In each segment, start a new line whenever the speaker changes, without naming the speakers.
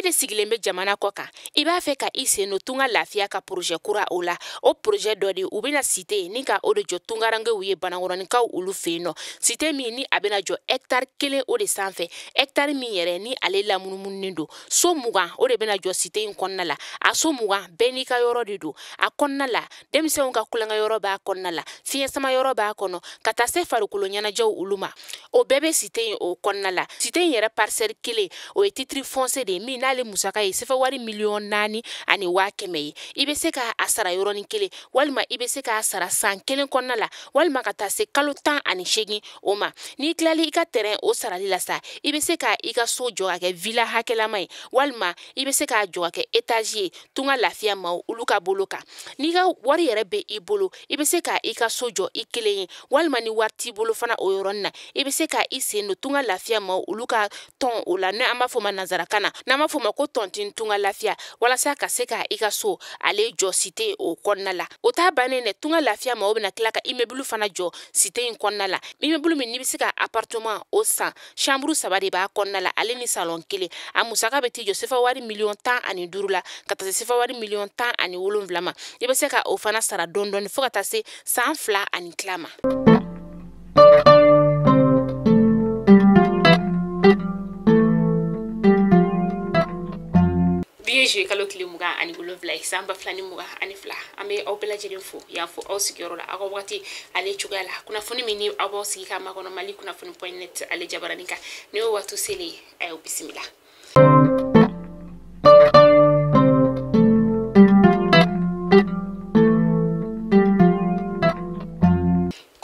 de sigilen bɛ jamana kɔ kan, i b'a fɛ ka i sen don Tunga Lafiya ka projet kura o la. O projet dɔ de u bɛna cité ni ka o de jɔ tungarankew ye Banankɔrɔninkaw olu fɛ yen nɔ. Cité min ni a bɛna jɔ hectare 1 o de sanfɛ, hectare min yɛrɛ ni ale lamunumununen don. So 20 o de bɛna jɔ cité in kɔnɔna la. A so 20 bɛɛ n'i ka yɔrɔ de don. A kɔnɔna la, denmisɛnw ka kulonkɛ yɔrɔ b'a kɔnɔna la, fiɲɛ sama yɔrɔ b'a kɔnɔ, ka taa se farikolo ɲɛnajɛw olu ma. O bɛɛ bɛ cité in o kɔnɔna la. Cité in yɛrɛ parcelle 1 o ye titre foncier de ye min n'ale musaka ye sefa wari 4,1 million ye. I bɛ se k'a sara yɔrɔnin kelen, walima i bɛ se k'a sara san 1 kɔnɔna la, walima ka taa se kalo 18 o ma. N'i tilali i ka terrain o sarali la sa, i bɛ se ka i ka so jɔ ka kɛ villa hakɛlama ye, walima i bɛ se k'a jɔ ka kɛ étage ye Tunga Lafiya maaw olu ka bolo kan. N'i ka wari yɛrɛ bɛ i bolo, i bɛ se ka i ka so jɔ i kelen ye, walima ni wari t'i bolo fana o yɔrɔnin na, i bɛ se ka i sen don Tunga Lafiya maaw olu ka tɔn o la, n'an b'a fɔ o ma nanzarakan na, n'an b'a fɔ o ma ko tontine Tunga Lafiya, walasa ka se ka i ka so ale jɔ cité o kɔnɔna la. O t'a bannen dɛ, Tunga Lafiya maaw bɛna tila ka immeuble fana jɔ cité in kɔnɔna la. Immeuble min n'i bɛ se ka appartement o san, chambre 3 de b'a kɔnɔna la, ale ni salon 1. A musaka bɛ t'i jɔ sefa wari 15 million la, ka taa se sefa wari 17 million ma. I bɛ se ka o fana sara dɔɔni dɔɔni fo ka taa se san 2 ani tila ma. Bi ye juillet kalo tile 27 ye, san 2022. An bɛ aw bɛɛ lajɛlen fo yan fo aw sigiyɔrɔ la, aw ka wagati ale cogoya la. Kunnafoni min ni aw b'aw sigi k'a makɔnɔ Mali kunnafoni point net ale jabaranin kan, ni y'o waati selen ye, a y'aw bisimila.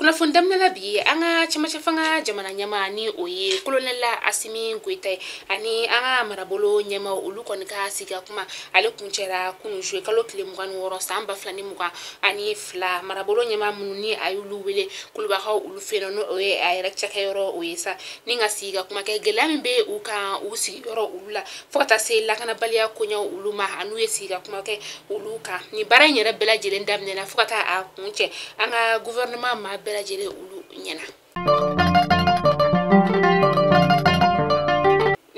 Kunnafoni daminɛ la bi, an ka cɛmancɛ fanga jamana ɲɛmaa ni o ye colonel Asimi Goyita ye, ani an ka marabolo ɲɛmaa olu kɔni ka sigi ka kuma ale kuncɛra kunun juillet kalo tile 26 san 2022. Marabolo ɲɛmaa minnu ni a y'olu wele Kulubakaw olu fɛ yen nɔ, n'o ye a yɛrɛ cakɛyɔrɔ o ye sa, ni ka sigi ka kuma kɛ gɛlɛya min bɛ u kan u sigiyɔrɔ olu la, fo ka taa se lakanabaliya koɲɛw olu ma, an'u ye sigi ka kuma kɛ olu kan. Nin baara in yɛrɛ bɛɛ lajɛlen daminɛna fo ka taa a kuncɛ an ka gouvernement maa bɛɛ lajɛlen olu ɲɛna.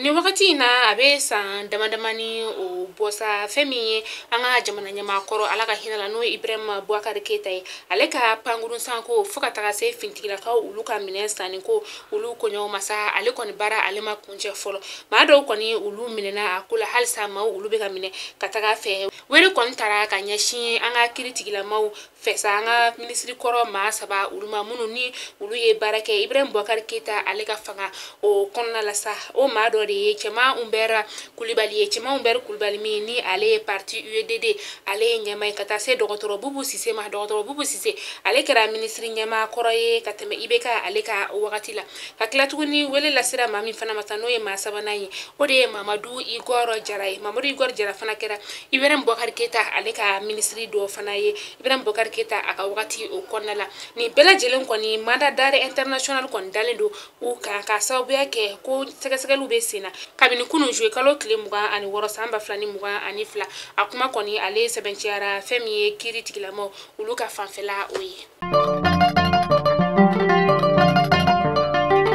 Nin wagati in na, a bɛ san dama damani o bɔ sa, fɛn min ye an ka jamana ɲɛmaa kɔrɔ, Ala ka hinɛ la, n'o ye Ibrahima Boubacar Keita ye, ale ka pankurun sanko fo ka taga se finitigilakaw olu ka minɛn sanni ko olu koɲɛw ma sa, ale kɔni baara ale ma kuncɛ fɔlɔ. Maa dɔw kɔni olu minɛna a ko la, halisa maaw olu bɛ ka minɛ ka taga fɛ. Wele kɔni taara ka ɲɛsin an ka kiiritigilamaw fɛ sa, an ka minisiri kɔrɔ maa 3 olu ma, minnu ni olu ye baara kɛ Ibrahima Boubacar Keita ale ka fanga o kɔnɔna la sa. O maa dɔ de ye Cɛman Umbera Kulibali ye, Cɛman Umbera Kulibali min ni ale ye parti UEDD ale ye ɲɛmaa ye, ka taa se dɔgɔtɔrɔ Bubu Sise ma. Dɔgɔtɔrɔ Bubu Sise ale kɛra minisiri ɲɛmaa kɔrɔ ye ka tɛmɛ IBK ale ka wagati la. Ka tila tuguni, wele lasera maa min fana ma sa, n'o ye maa sabanan ye, o de ye Mamadu Igor Jara ye. Mamadu Igor Jara fana kɛra Ibrahima Boubacar Keita ale ka minisiri dɔ fana ye Ibrahima Boubacar Keita a ka wagati o kɔnɔna la. Nin bɛɛ lajɛlen kɔni, mandat d'arrêt international kɔni dalen don u kan, ka sababuya kɛ ko sɛgɛsɛgɛliw bɛ sen na kabini kunun juillet kalo tile 26 san 2022. A kuma kɔni ale sɛbɛnciyara fɛn min ye kiiri tigilamaw olu ka fanfɛla o ye.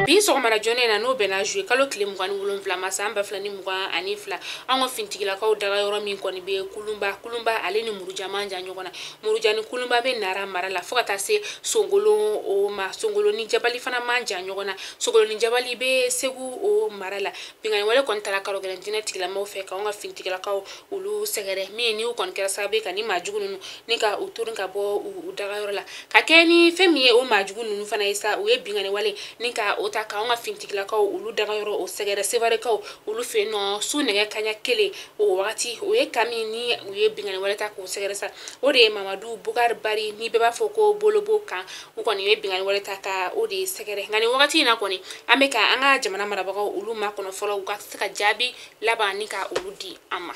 Bi sɔgɔmada joona na, n'o bɛnna juillet kalo tile 27 ma san 2022, an ka finitigilakaw daga yɔrɔ min kɔni bɛ Kulunba, Kulunba ale ni Muruja man jan ɲɔgɔn na. Muruja ni Kulunba bɛ Nara mara la, fo ka taa se Songolo o ma. Songolo ni Jabali fana man jan ɲɔgɔn na. Songolo ni Jabali bɛ Segu o mara la. Binkanni wale kɔni taara kalo gɛlɛn diinɛ tigilamaw fɛ k'anw ka finitigilakaw olu sɛgɛrɛ, min ni u kɔni kɛra sababu ye ka ni maajugu ninnu ni ka u turu ka bɔ u dagayɔrɔ la. Ka kɛ ni fɛn min ye o maajugu ninnu fana ye sa, u ye binkanni wale ni ka o ta k'anw ka finitigilakaw olu dagayɔrɔ o sɛgɛrɛ Sevarekaw olu fɛ yen nɔ su nɛgɛ kaɲa 1 o wagati. O ye kami ni u ye binkanni wale ta k'o sɛgɛrɛ sa, o de ye Mamadu Bukari Bari, ni bɛɛ b'a fɔ ko Bolobo kan. U kɔni ye binkanni wale ta ka o de sɛgɛrɛ. Nka nin wagati in na kɔni, an bɛ ka an ka jamana marabagaw olu makɔnɔ fɔlɔ, u ka se ka jaabi laban ni ka olu di an ma.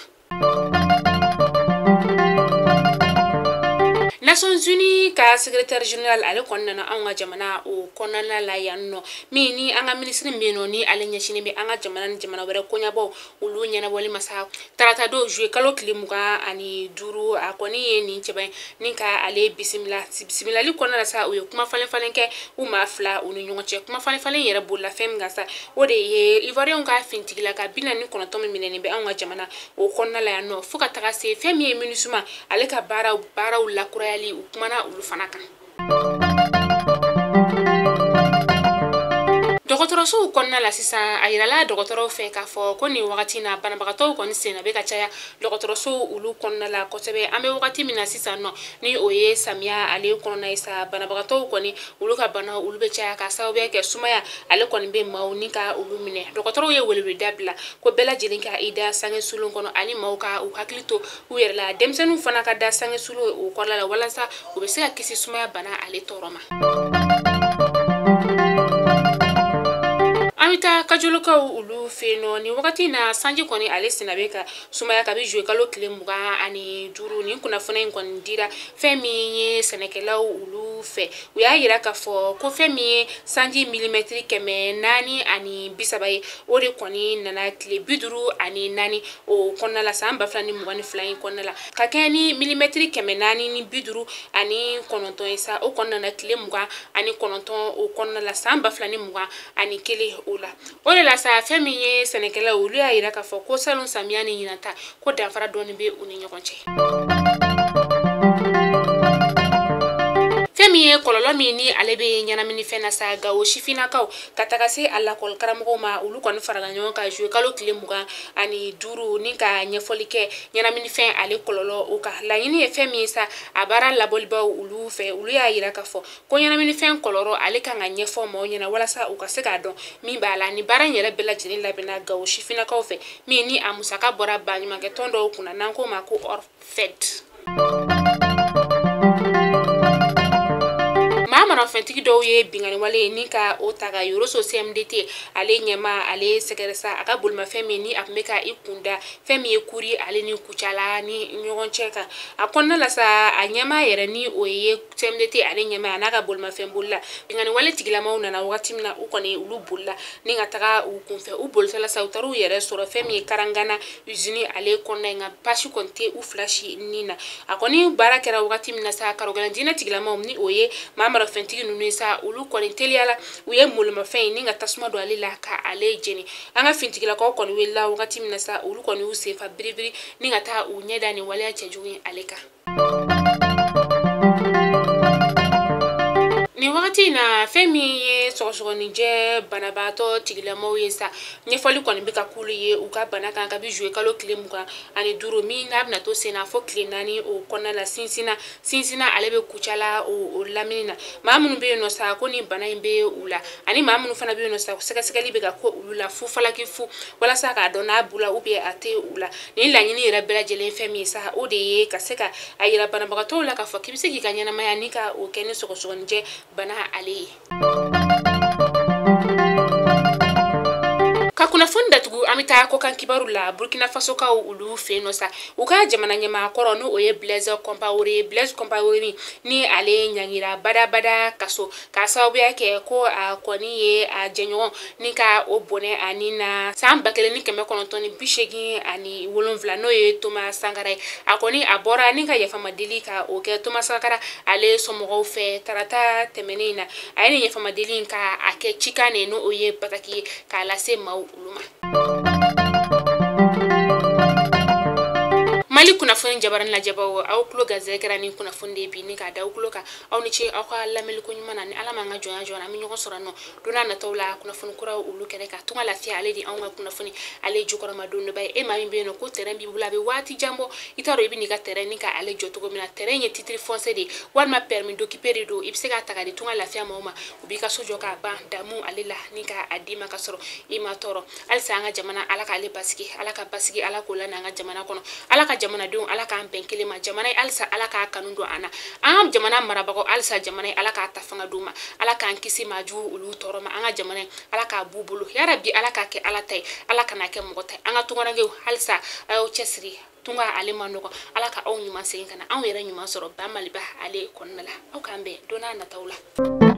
Nations Nations Unies ka secrétaire général ale kɔni nana anw ka jamana o kɔnɔna la yan nɔ, min ni an ka minisiri min bɛ yen nɔ ni ale ɲɛsinnen bɛ an ka jamana ni jamana wɛrɛ koɲɛbɔ olu ɲɛnabɔli ma sa. Tarata don juillet kalo tile 25, a kɔni ye nin cɛba in ni ka ale bisimila. Bisimilali kɔnɔna la sa, u ye kuma falen falen kɛ u maa fila u ni ɲɔgɔn cɛ. Kuma falen falen yɛrɛ bolila fɛn min kan sa, o de ye Ivoiriyɛnw ka fintigila ka 49 min minɛnen bɛ anw ka jamana o kɔnɔna la yan nɔ, fo ka taga se fɛn min ye MINUSMA ale ka baaraw lakurayali, u kumana olu fana kan. Dɔgɔtɔrɔsow kɔnɔna la sisan, a yirala dɔgɔtɔrɔw fɛ k'a fɔ ko nin wagati na banabagatɔw kɔni sen na bɛ ka caya dɔgɔtɔrɔsow olu kɔnɔna la kosɛbɛ. An bɛ wagati min na sisan nɔ, ni o ye samiya ale kɔnɔna ye sa, banabagatɔw kɔni olu ka bana olu bɛ caya ka sababuya kɛ sumaya ale kɔni bɛ maaw ni ka olu minɛ. Dɔgɔtɔrɔw ye weleweleda bila ko bɛɛ lajɛlen ka i da sange sulon kɔnɔ, ani maaw ka u hakili to u yɛrɛ la, denmisɛnninw fana ka da sange sulon o kɔrɔla la walasa u bɛ se ka kisi sumaya bana ale tɔɔrɔ ma. An bɛ taa Kajolokaw olu fɛ yen nɔ. Nin wagati in na, sanji kɔni ale senna bɛ ka sumaya kabi juillet kalo tile 25. Nin kunnafoni in kɔni dira fɛn min ye sɛnɛkɛlaw olu fɛ. U y'a yira k'a fɔ ko fɛn min ye sanji milimɛtiri 430 ye, o de kɔni nana tile 54 o kɔnɔna la san 2022 in kɔnɔna la, ka kɛɲɛ ni milimɛtiri 459 ye sa, o kɔni nana tile 29 o kɔnɔna la san 2021 o la. O de la sa, fɛn min ye sɛnɛkɛlaw olu y'a yira k'a fɔ ko salon samiya ni ɲinan ta ko danfara dɔɔni bɛ u ni ɲɔgɔn cɛ. Fɛn min ye kɔlɔlɔ min ni ale bɛ ɲɛnaminifɛn na sa, Gawo sifinnakaw ka taga se a lakɔli karamɔgɔw ma, olu kɔni farala ɲɔgɔn kan juillet kalo tile 25 ni ka ɲɛfɔli kɛ ɲɛnaminifɛn ale kɔlɔlɔ o kan. Laɲini ye fɛn min ye sa, a baara labɔlibaw olu fɛ, olu y'a yira k'a fɔ ko ɲɛnaminifɛn kɔlɔlɔ ale kan ka ɲɛfɔ maaw ɲɛna walasa u ka se k'a dɔn min b'a la. Ni baara in yɛrɛ bɛɛ lajɛlen labɛnna Gawo sifinnakaw fɛ, min ni a musaka bɔra baɲumankɛ tɔn dɔw kunna n'an k'o ma ko ORFED. Maa marafɛntigi dɔw ye binkanni wale ni ka o ta ka Yoroso CMDT ale ɲɛma ale sɛgɛrɛ sa, a ka bolimafɛn min ni a tun bɛ ka i kunda fɛn min ye Kuri ale ni Kucala ni ɲɔgɔn cɛ kan. A kɔnɔna la sa, a ɲɛma yɛrɛ ni o ye CMDT ale ɲɛma a n'a ka bolimafɛn bolila. Binkanni wale tigilamaw nana wagati min na, u kɔni olu bolila ni ka taga u kunfɛ. U bolitɔla sa, u taara u yɛrɛ sɔrɔ fɛn min ye Karangana usine ale kɔnɔna ye, nka basi kɔni tɛ u fila si ni na. A kɔni baara kɛra wagati min na sa, karogɛlɛn diinɛ tigilamaw ni o ye maa marafɛntigi ninnu ye sa, olu kɔni teliyala u ye molomafɛn ye ni ka tasuma don ale la ka ale jeni. An ka fintigilakaw kɔni welela wagati min na sa, olu kɔni y'u senfa biribiri ni ka taa u ɲɛ da nin waleya cɛjugu in ale kan. Nin wagati in na, fɛn min ye sɔgɔsɔgɔnijɛ banabaatɔ tigilamaw ye sa, ɲɛfɔli kɔni bɛ ka k'olu ye u ka bana kan kabi juillet kalo tile 25, min n'a bɛna to sen na fo tile 4 o kɔnɔna la. Sinsinna ale bɛ Kucala o lamini na. Maa minnu bɛ yen nɔ sa ko nin bana in bɛ u la, ani maa minnu fana bɛ yen nɔ sa sɛgɛsɛgɛli bɛ ka kɛ olu la fu falaki fu walasa k'a dɔn n'a b'u la ou bien a tɛ u la. Nin laɲini yɛrɛ bɛɛ lajɛlen fɛn min ye sa, o de ye ka se ka a yira banabagatɔw la k'a fɔ k'i bɛ se k'i ka ɲɛnamaya ni ka o kɛ ni sɔgɔsɔgɔnijɛ bana ale ye. Ka kunnafoni datugu, an bɛ taa kɔkan kibaru la. Burkina Faso kaw olu fɛ yen nɔ sa, u ka jamana ɲɛmaa kɔrɔ n'o ye Blaise Compaoré, Blaise Compaoré ni ale ɲangira badabada kaso k'a sababuya kɛ ko a kɔni ye a jɛɲɔgɔn ni ka o bɔnɛ a ni na san 1987, n'o ye Thomas Sankara ye. A kɔni a bɔra ni ka yafamadeli ka o kɛ Thomas Sankara ale somɔgɔw fɛ tarata tɛmɛnen in na. A ye nin yafamadeli in ka a kɛ cikan de n'o ye bataki ye k'a lase maaw olu ma. Mali kunnafoni jabarani lajɛbaw, aw tulo garisɛgɛ kɛra ni kunnafoni de bi ni k'a da aw tulo kan. Aw ni ce aw ka lamɛnni ko ɲuman na. Ni Ala m'an ka jɔnya jɔ, an bɛ ɲɔgɔn sɔrɔ nɔ don n'a nataw la kunnafoni kuraw olu kɛnɛ kan. Tunga lafiya ale di anw ka kunnafoni ale jukɔrɔma don dɔ ba ye. E maa min bɛ yen nɔ ko terrain b'i bolo, a bɛ waati jan bɔ, i t'a dɔn i bɛ n'i ka terrain ni ka ale jɔ cogo min na. Terrain ye titre foncier de ye walima permis d'occuper de don, i bɛ se k'a ta k'a di tunga lafiya maaw ma, u b'i ka so jɔ k'a ban damu ale la ni k'a d'i ma ka sɔrɔ i ma tɔɔrɔ. Halisa an ka jamana, Ala k'ale basigi, Ala ka basigi, Ala k'o la n'an ka jamana kɔnɔ, Ala ka jamanadenw Ala k'an bɛn kelen ma. Jamana ye halisa Ala k'a kanu don an na. An ka jamana marabagaw halisa jamana ye Ala k'a ta fanga d'u ma, Ala k'an kisi maa jugu olu tɔɔrɔ ma. An ka jamana ye Ala k'a b'u bolo yarabi, Ala k'a kɛ Ala ta ye, Ala kana kɛ mɔgɔ ta ye. An ka tungarankew halisa a y'aw cɛsiri. Tunga ale ma nɔgɔ. Ala ka aw ɲuman segin ka na anw yɛrɛ ɲuman sɔrɔ ba Maliba ale kɔnɔna la. Aw k'an bɛn don n'a nataw la.